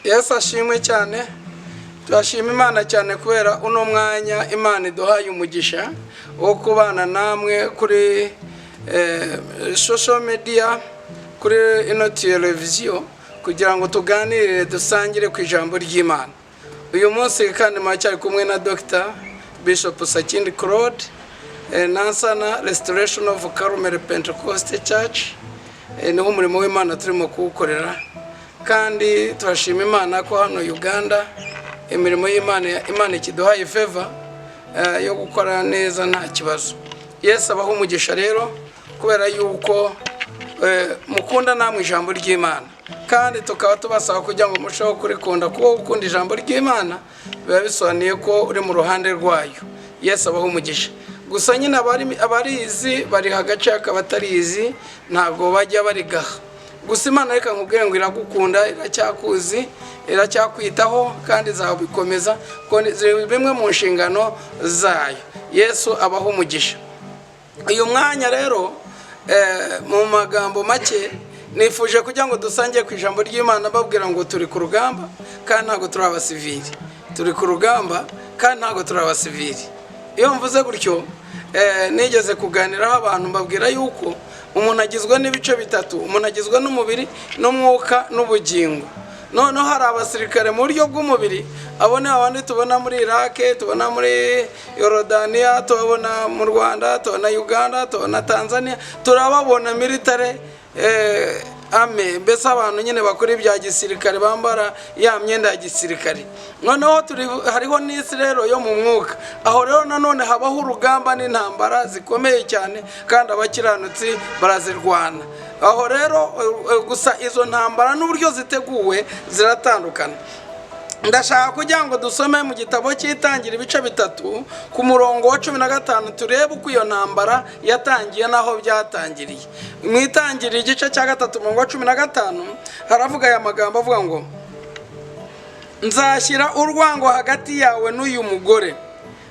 Yesu ashimwe cyane. Turashima Imana cyane kubera uno mwanya Imana iduhaye umugisha wo kubana namwe kuri social media, kuri ino televiziyo, kugira ngo tuganire, dusangire ku ijambo ry'Imana. Uyu munsi kandi muracyari kumwe na Dr Bishop Sakindi Claude, Nansana Restoration of Carmel Pentecost Church. Niho umurimo w'Imana turimo kuwukorera, kandi turashima Imana ko hano Uganda imirimo y'Imana, Imana ikiduhaye favor yo gukora neza, nta kibazo. Yesu abaho umugisha rero kubera yuko mukunda namwe ijambo ry'Imana, kandi tukaba tubasaba kugira ngo murusheho kurikunda, kuko gukunda ijambo ry'Imana biba bisobanuye ko uri mu ruhande rwayo. Yesu abaho umugisha. Gusa nyine abarizi bariha agace, abatarizi ntabwo bajya barigaha. Gusa Imana, reka nkubwire ngo iragukunda, iracyakuzi, iracyakwitaho, kandi izabikomeza kuko ziri bimwe mu nshingano zayo. Yesu abaho umugisha. Uyu mwanya rero, mu magambo make, nifuje kugira ngo dusangiye ku ijambo ry'Imana, babwira ngo turi ku rugamba kandi ntabwo turi abasivili. Turi ku rugamba kandi ntabwo turi abasivili. Iyo mvuze gutyo, nigeze kuganiraho abantu, mbabwira yuko umuntu agizwe n'ibice bitatu: umuntu agizwe n'umubiri n'umwuka n'ubugingo. Noneho hari abasirikare mu buryo bw'umubiri. Abo ni abandi tubona muri Irake, tubona muri Yorodaniya, tubabona mu Rwanda, tubona Uganda, tubona Tanzania, turababona military army, mbese abantu nyine bakora ibya gisirikare, bambara ya myenda ya gisirikare. Noneho turi hariho n'isi rero yo mu mwuka. Aho rero nanone habaho urugamba n'intambara zikomeye cyane, kandi abakiranutsi barazirwana. Aho rero gusa izo ntambara n'uburyo ziteguwe ziratandukana. Ndashaka kugira ngo dusome mu gitabo cy'Itangira, ibice 3, ku murongo wa 15, turebe uko iyo ntambara yatangiye n'aho byatangiriye. Mu Itangiriro, igice cya 3, umurongo wa 15, haravuga aya magambo avuga ngo: "Nzashyira urwango hagati yawe n'uyu mugore,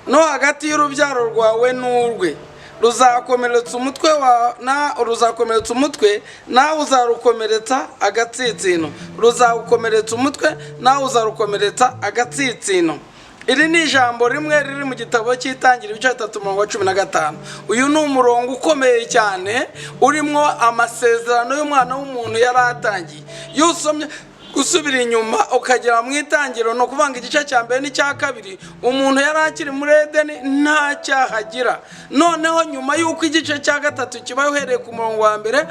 no hagati y'urubyaro rwawe n'urwe. Ruzakomeretsa umutwe wa na ruzakomeretsa umutwe, nawe uzarukomeretsa agatsinsino. Ruzawukomeretsa umutwe, nawe uzarukomeretsa agatsinsino." Iri ni ijambo rimwe riri mu gitabo cy'Itangira, ibice 3, umurongo wa 15. Uyu ni umurongo ukomeye cyane urimo amasezerano y'umwana w'umuntu yari atangiye. Iyo usomye gusubira inyuma ukagera mu Itangiriro, ni ukuvuga ngo igice cya mbere n'icya kabiri, umuntu yari akiri muri Edeni, nta cyaha agira. Noneho nyuma y'uko igice cya gatatu kiba, uhereye ku murongo wa mbere,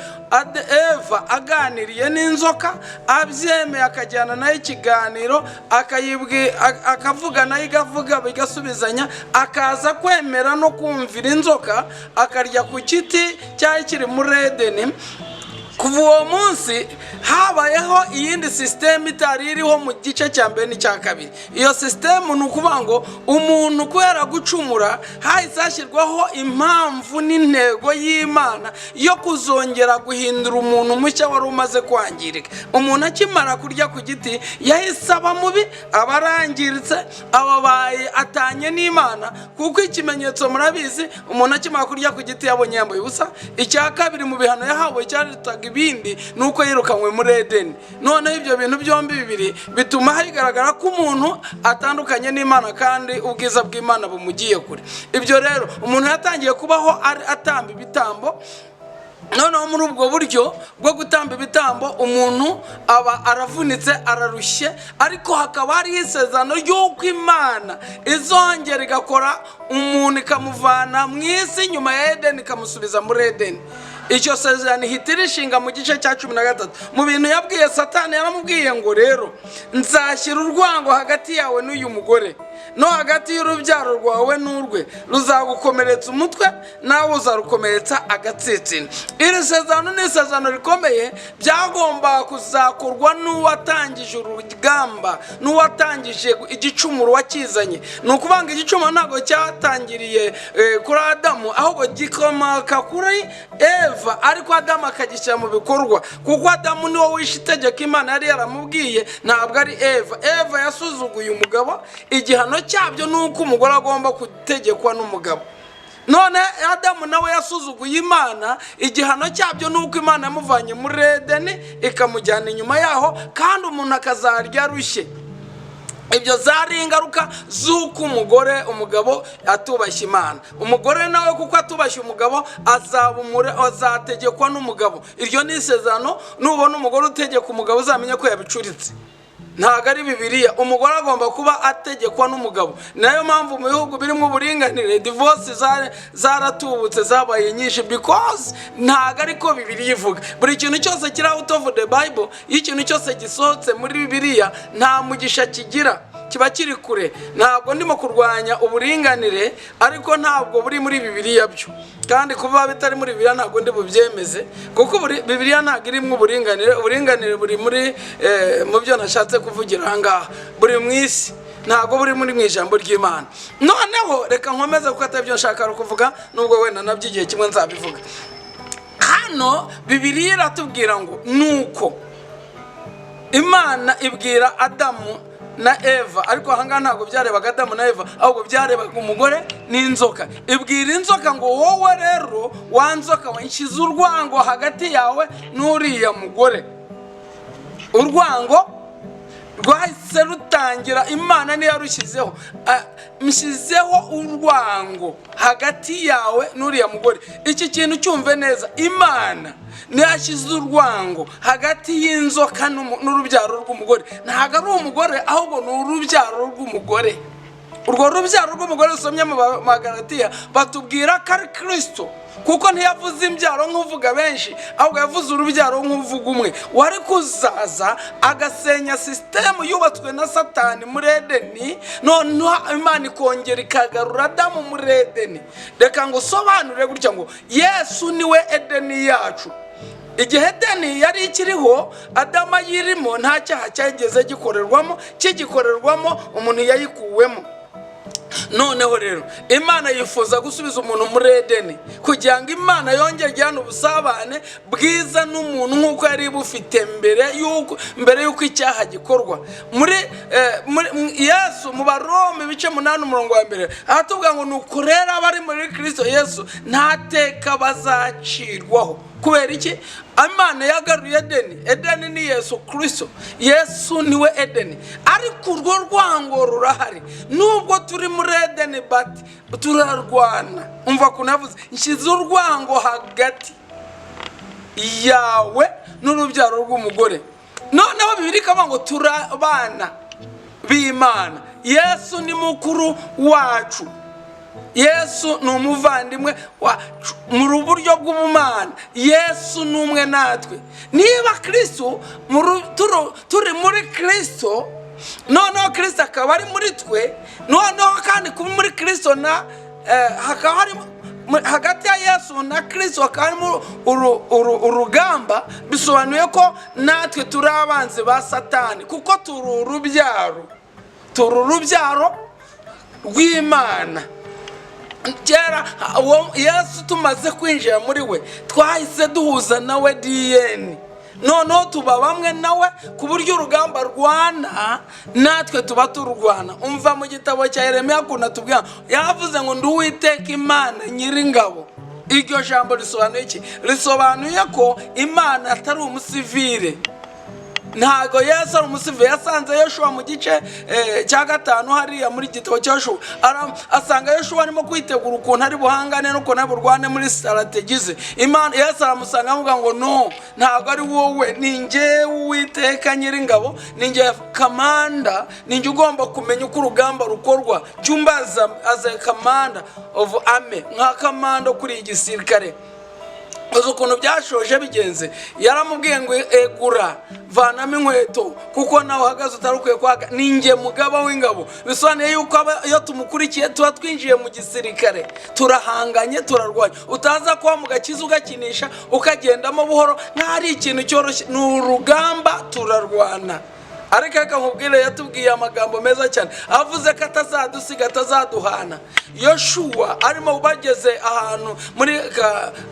Eva aganiriye n'inzoka, abyemeye, akajyana nayo ikiganiro, akavuga nayo igavuga, bigasubizanya, akaza kwemera no kumvira inzoka, akarya ku giti cyari kiri muri Edeni. Kuva uwo munsi habayeho iyindi sisitemu itari iriho mu gice cya mbere n'icya kabiri. Iyo sisitemu ni ukuvuga ngo umuntu kubera gucumura, hahise hashyirwaho impamvu n'intego y'Imana yo kuzongera guhindura umuntu mushya wari umaze kwangirika. Umuntu akimara kurya ku giti yahise aba mubi, aba arangiritse, ababaye atanye n'Imana, kuko ikimenyetso murabizi, umuntu akimara kurya ku giti yabonye yambaye ubusa. Icya kabiri mu bihano yahawe cyarutaga ibindi ni uko yirukanywe muri Edeni. Noneho ibyo bintu byombi bibiri bituma hagaragara ko umuntu atandukanye n'Imana, kandi ubwiza bw'Imana bumugiye kure. Ibyo rero, umuntu yatangiye kubaho atamba ibitambo. Noneho muri ubwo buryo bwo gutamba ibitambo, umuntu aba aravunitse, ararushye, ariko hakaba hariho isezerano ry'uko Imana izongera igakora umuntu, ikamuvana mu isi nyuma ya Edeni, ikamusubiza muri Edeni. Icyo sezerano ihita irishinga mu gice cya 13. Mu bintu yabwiye Satani, yaramubwiye ngo: "Rero nzashyira urwango hagati yawe n'uyu mugore, no hagati y'urubyaro rwawe n'urwe. Ruzagukomeretsa umutwe, nawe uzarukomeretsa agatsinsino." Iri sezerano ni isezerano rikomeye, byagombaga kuzakorwa n'uwatangije urugamba, n'uwatangije igicumuro, wakizanye. Ni ukuvuga ngo igicumuro ntabwo cyatangiriye kuri Adamu, ahubwo gikomoka kuri Eva, ariko Adamu akagishyira mu bikorwa, kuko Adamu niwe wishe itegeko Imana yari yaramubwiye, ntabwo ari Eva. Eva yasuzuguye umugabo. Igihano cyabyo ni uko umugore agomba gutegekwa n'umugabo. None Adamu nawe yasuzuguye Imana. Igihano cyabyo ni uko Imana yamuvanye muri Edeni, ikamujyana inyuma yaho, kandi umuntu akazarya arushye. Ibyo zari ingaruka z'uko umugore, umugabo atubashye Imana. Umugore nawe, kuko atubashye umugabo, azaba azategekwa n'umugabo. Iryo ni isezerano. Nubona umugore utegeka umugabo, uzamenye ko yabicuritse, ntabwo ari Bibiliya. Umugore agomba kuba ategekwa n'umugabo. Nayo mpamvu mu bihugu birimo uburinganire, divorce zaratubutse, zabaye nyinshi, because ntabwo ariko Bibiliya ivuga. Buri kintu cyose kiri out of the Bible, iyo ikintu cyose gisohotse muri Bibiliya, nta mugisha kigira, kiba kiri kure. Ntabwo ndimo kurwanya uburinganire, ariko ntabwo buri muri Bibiliya byo. Kandi kuba bitari muri Bibiliya, ntabwo ndi bubyemeze, kuko Bibiliya ntabwo irimo uburinganire. Uburinganire buri muri mu byo nashatse kuvugira aha ngaha, buri mu isi, ntabwo buri muri mu ijambo ry'Imana. Noneho reka nkomeze, kuko atari byo nshaka kuvuga, nubwo wenda nabyo igihe kimwe nzabivuga. Hano Bibiliya iratubwira ngo nuko Imana ibwira Adamu na Eva, ariko ahangaha ntabwo byarebaga Adamu na Eva, ahubwo byarebaga umugore n'inzoka. Ibwira inzoka ngo: "Wowe rero, wa nzoka we, nshyize urwango hagati yawe n'uriya mugore." Urwango rwahise rutangira, Imana niyo yarushyizeho. Nshyizeho urwango hagati yawe n'uriya mugore. Iki kintu cyumve neza: Imana niyo yashyize urwango hagati y'inzoka n'urubyaro rw'umugore. Ntabwo ari umugore, ahubwo ni urubyaro rw'umugore. Urwo rubyaro rw'umugore rusomye mu Bagalatiya, batubwira ko ari Kirisito, kuko ntiyavuze imbyaro nk'uvuga benshi, ahubwo yavuze urubyaro nk'uvuga umwe wari kuzaza agasenya sisitemu yubatswe na Satani muri Edeni, noneho Imana ikongera ikagarura Adamu muri Edeni. Reka ngo usobanure gutya ngo Yesu niwe Edeni yacu. Igihe Edeni yari ikiriho, Adamu ayirimo, nta cyaha cyageze gikorerwamo, kigikorerwamo umuntu yayikuwemo. Noneho rero Imana yifuza gusubiza umuntu muri Edeni, kugira ngo Imana yongere igirane ubusabane bwiza n'umuntu nk'uko yari bufite mbere y'uko icyaha gikorwa. Muri Yesu, mu Baroma ibice 8 umurongo wa 1, aratubwira ngo: "Nuko rero abari muri Kirisito Yesu nta teka bazacirwaho." Kubera iki? Imana yagaruye Edeni. Edeni ni Yesu Kirisito. Yesu niwe Edeni. Ariko urwo rwango rurahari nubwo turi muri Edeni, but turarwana. Umva ukuntu yavuze: "Nshyize urwango hagati yawe n'urubyaro rw'umugore." Noneho Bibiliya ikavuga ngo turabana b'Imana. Yesu ni mukuru wacu, Yesu ni umuvandimwe wacu mu buryo bw'ubumana, Yesu ni umwe natwe. Niba Kirisitu turi muri Kirisito, noneho Kirisito akaba ari muri twe, noneho kandi kuba muri Kirisito na hakaba harimo hagati ya Yesu na Kirisito hakaba harimo urugamba, bisobanuye ko natwe turi abanzi ba Satani, kuko turi urubyaro rw'Imana. Kera uwo Yesu tumaze kwinjira muri we, twahise duhuza nawe DNA, noneho tuba bamwe nawe, ku buryo urugamba rwana natwe tuba turwana. Umva mu gitabo cya Yeremiya ukuntu atubwira. Yavuze ngo: "Ndi Uwiteka Imana Nyiringabo." Iryo jambo risobanuye iki? Risobanuye ko Imana atari umusivire. Ntabwo Yesu ari umusivire. Yasanze Yoshuwa mu gice cya 5 hariya muri gitabo cya Yoshuwa, asanga Yoshuwa arimo kwitegura ukuntu ari buhangane n'ukuntu ari burwane muri strategy ze. Imana, Yesu aramusanga, amuvuga ngo: "No, ntabwo ari wowe, ni njyewe Uwiteka Nyiringabo, ni njye commander, ni njye ugomba kumenya uko urugamba rukorwa. Cyumbaza as a commander of army, nka commander kuri igisirikare." Uzi ukuntu byashoje bigenze? Yaramubwiye ngo: "Egura, vanamo inkweto, kuko nawe uhagaze utari ukwiye kuhaga, ni njye mugaba w'ingabo." Bisobanuye yuko iyo tumukurikiye tuba twinjiye mu gisirikare, turahanganye, turarwanya. Utaza kuba mu gakiza ugakinisha, ukagendamo buhoro nk'aho ari ikintu cyoroshye. Ni urugamba, turarwana. Ariko reka nkubwire, yatubwiye amagambo meza cyane, avuze ko atazadusiga, atazaduhana. Yoshuwa arimo bageze ahantu muri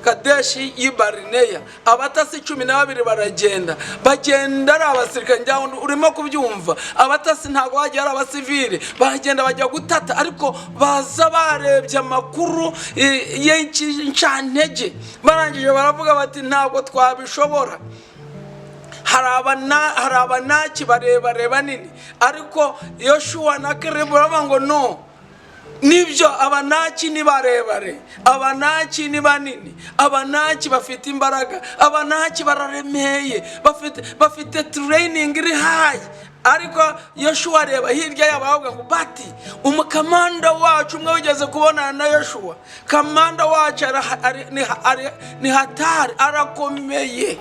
Kadeshi y'i Barineya, abatasi 12 baragenda, bagenda ari abasirikare. Njyaho urimo kubyumva, abatasi ntabwo bagiye ari abasivili, baragenda bajya gutata, ariko baza barebye amakuru y'incantege. Barangije baravuga bati: "Ntabwo twabishobora, hari Abanaki barebare banini." Ariko Yoshuwa na Kerebu baravuga ngo: "No, nibyo, Abanaki ni barebare, Abanaki ni banini, Abanaki bafite imbaraga, Abanaki bararemeye, bafite training iri high." Ariko Yoshuwa areba hirya yabo, aravuga ngo bati: "Umukamanda wacu umwe wigeze kubonana na Yoshuwa, kamanda wacu ni hatari, arakomeye."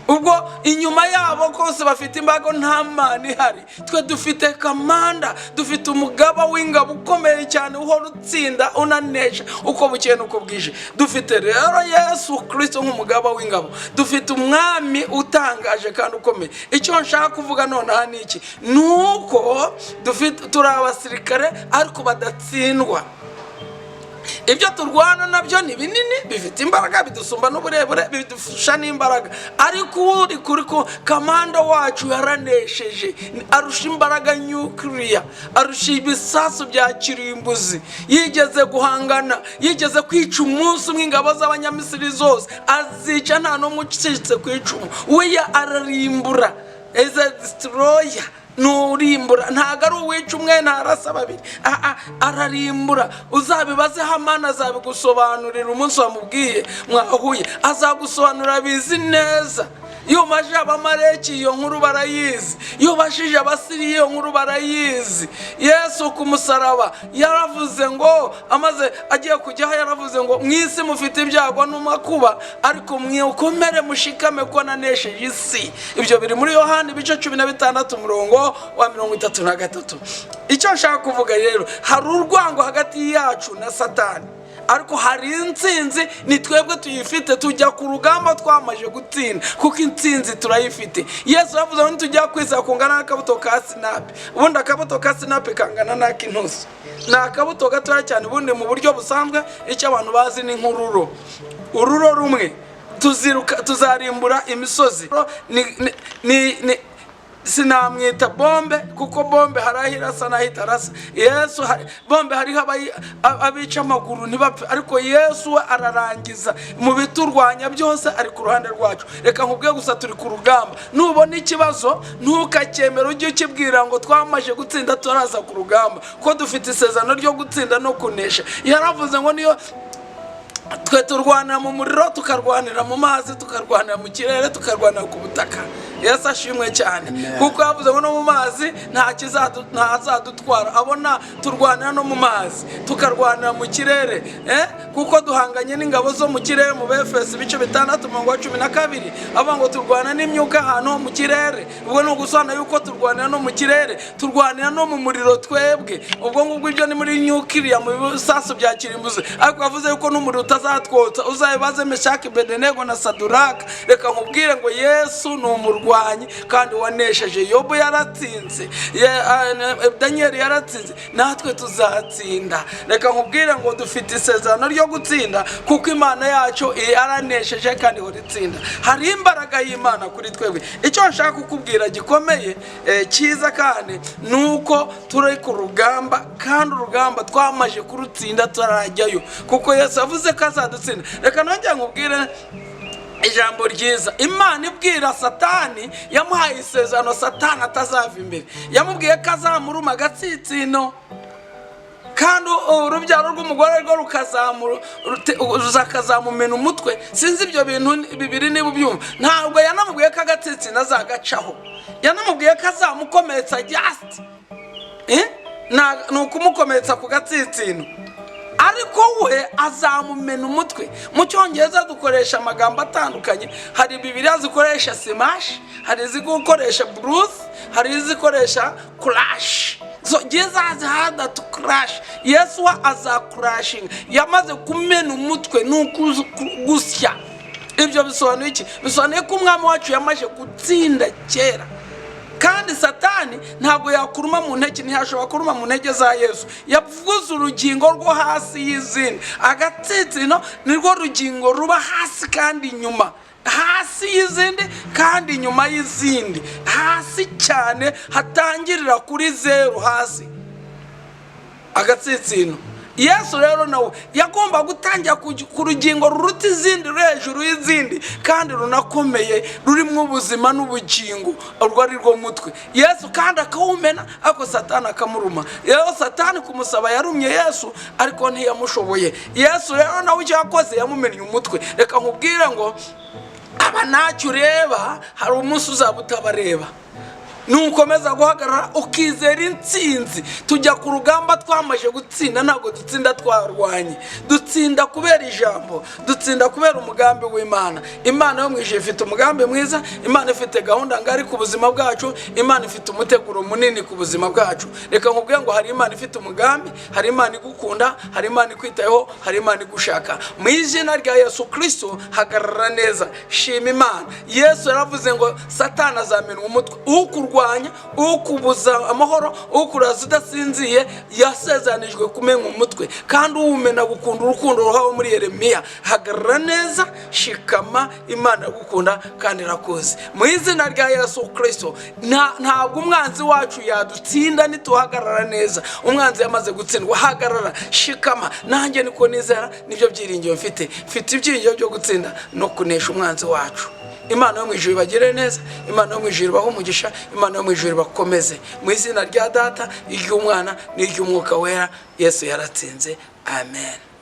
Ubwo inyuma yabo kose bafite imbago, nta mana ihari. Twe dufite kamanda, dufite umugaba w'ingabo ukomeye cyane, uhora utsinda, unanesha uko bukeye n'uko bwije. Dufite rero Yesu Kirisito nk'umugaba w'ingabo, dufite umwami utangaje kandi ukomeye. Icyo nshaka kuvuga nonaha ni iki? Ni uko dufite, turi abasirikare ariko badatsindwa. Ibyo turwana nabyo ni binini, bifite imbaraga, bidusumba n'uburebure, bidufasha n'imbaraga, ariko uri kuri ko kamanda wacu yaranesheje, arusha imbaraga nyukiriya, arusha ibisasu bya kirimbuzi. Yigeze guhangana, yigeze kwica umunsi umwe ingabo z'Abanyamisiri zose, azica nta n'umwe ucitse ku icumu. We ararimbura, eze destroyer, nurimbura, ntabwo ari uwica umwe, ntarasa babiri. Ararimbura. Uzabibaze Hamani, azabigusobanurira. Umunsi wamubwiye mwahuye, azagusobanurira, abizi neza. Iyo ubajije Abamareki, iyo nkuru barayizi. Iyo ubajije Abasiriya, iyo nkuru barayizi. Yesu ku musaraba yaravuze ngo, amaze agiye kujyaho, yaravuze ngo: "Mu isi mufite ibyago n'amakuba, ariko mwikomere, mushikame ko nanesheje isi." Ibyo biri muri Yohani ibice 16, umurongo wa 33. Icyo nshaka kuvuga rero, hari urwango hagati yacu na Satani, ariko hari intsinzi, ni twebwe tuyifite. Tujya ku rugamba twamaze gutsinda, kuko intsinzi turayifite. Yesu yavuze ngo nitujya kwizera kungana n'akabuto ka sinapi. Ubundi akabuto ka sinapi kangana n'ak'intusu, ni akabuto gatoya cyane. Ubundi mu buryo busanzwe icyo abantu bazi ni nk'ururo, ururo rumwe tuziruka, tuzarimbura imisozi. Ni sinamwita bombe, kuko bombe hari aho irasa n'aho itarasa. Yesu bombe hariho abica amaguru ntibapfe, ariko Yesu we ararangiza. Mu biturwanya byose ari ku ruhande rwacu. Reka nkubwiye gusa, turi ku rugamba. Nubona ikibazo ntukacyemere, ujye ukibwira ngo twamaze gutsinda, turaza ku rugamba, ko dufite isezerano ryo gutsinda no kunesha. Yaravuze ngo niyo twe turwanira mu muriro, tukarwanira mu mazi, tukarwanira mu kirere, tukarwanira ku butaka. Yesu ashimwe cyane, kuko yavuze ngo no mu mazi ntazadutwara. Abona turwanira no mu mazi, tukarwanira mu kirere, kuko duhanganye n'ingabo zo mu kirere. Mu Befesi ibice 6, umurongo wa 12, avuga ngo turwana n'imyuka ahantu ho mu kirere. Ubwo ni ugusobanura yuko turwanira no mu kirere, turwanira no mu muriro twebwe. Ubwo ngubwo ibyo ni muri nyukiriya, mu bisasu bya kirimbuzi, ariko yavuze yuko n'umuriro utazatwotsa. Uzabibaze Meshaki, Bedenego na Saduraka. Reka nkubwire ngo Yesu ni umurwanyi kandi wanesheje. Yobu yaratsinze, Daniyeli yaratsinze, natwe tuzatsinda. Reka nkubwire ngo dufite isezerano ryo gutsinda, kuko Imana yacu yaranesheje kandi ihora itsinda. Hari imbaraga y'Imana kuri twebwe. Icyo nshaka kukubwira gikomeye, cyiza kandi, ni uko turi ku rugamba, kandi urugamba twamaze kurutsinda turajyayo, kuko Yesu yavuze ko azadutsinda. Reka nongere nkubwire ijambo ryiza. Imana ibwira Satani, yamuhaye isezerano Satani atazava imbere. Yamubwiye ko azamuruma agatsitsino, kandi urubyaro rw'umugore rwo rukazamumena umutwe. Sinzi ibyo bintu bibiri niba ubyumva. Ntabwo yanamubwiye ko agatsitsino azagacaho, yanamubwiye ko azamukomeretsa just. Ni ukumukomeretsa ku gatsitsino, ariko we azamumena umutwe. Mu Cyongereza dukoresha amagambo atandukanye. Hari Bibiliya zikoresha smash, hari izikoresha bruise, hari izikoresha crush. So Jesus had to crush. Yesu we azacrushinga, yamaze kumena umutwe, ni gusya. Ibyo bisobanuye iki? Bisobanuye ko umwami wacu yamaze gutsinda kera. Kandi Satani ntabwo yakuruma mu ntege, ntiyashobora kuruma mu ntege za Yesu. Yavuze urugingo rwo hasi y'izindi. Agatsinsino nirwo rugingo ruba hasi kandi inyuma, hasi y'izindi kandi inyuma y'izindi, hasi cyane, hatangirira kuri zeru hasi, agatsinsino. Yesu rero nawe yagomba gutangira ku rugingo ruruta izindi, ruri hejuru y'izindi kandi runakomeye, rurimo ubuzima n'ubugingo, urwo ari rwo mutwe. Yesu kandi akawumena, ariko Satani akamuruma. Rero Satani kumusaba yarumye Yesu, ariko ntiyamushoboye. Yesu rero nawe icyo yakoze, yamumennye umutwe. Reka nkubwire ngo aba ntacyo ureba, hari umunsi uzaba utabareba nukomeza guhagarara ukizera intsinzi. Tujya ku rugamba twamaze gutsinda. Ntabwo dutsinda twarwanye, dutsinda kubera ijambo, dutsinda kubera umugambi w'Imana. Imana yo mu ijuru ifite umugambi mwiza. Imana ifite gahunda ngari ku buzima bwacu. Imana ifite umuteguro munini ku buzima bwacu. Reka nkubwire ngo hari Imana ifite umugambi, hari Imana igukunda, hari Imana ikwitayeho, hari Imana igushaka. Mu izina rya Yesu Kirisito, hagarara neza, shima Imana. Yesu yaravuze ngo Satani azamenwa umutwe. Ukurwanya, ukubuza amahoro, ukuraza udasinziye, yasezeranijwe kumenya umutwe, kandi uwumena gukunda urukundo ruhawe muri Yeremiya. Hagarara neza, shikama, Imana iragukunda kandi irakuzi. Mu izina rya Yesu Kirisito, ntabwo umwanzi wacu yadutsinda nituhagarara neza. Umwanzi yamaze gutsindwa. Hagarara, shikama. Nanjye niko nizera, nibyo byiringiro mfite. Mfite ibyiringiro byo gutsinda no kunesha umwanzi wacu. Imana yo mu ijuru ibagire neza, Imana yo mu ijuru ibahe umugisha, Imana yo mu ijuru ibakomeze. Mu izina rya Data, iry'Umwana n'iry'Umwuka Wera, Yesu yaratsinze. Amen.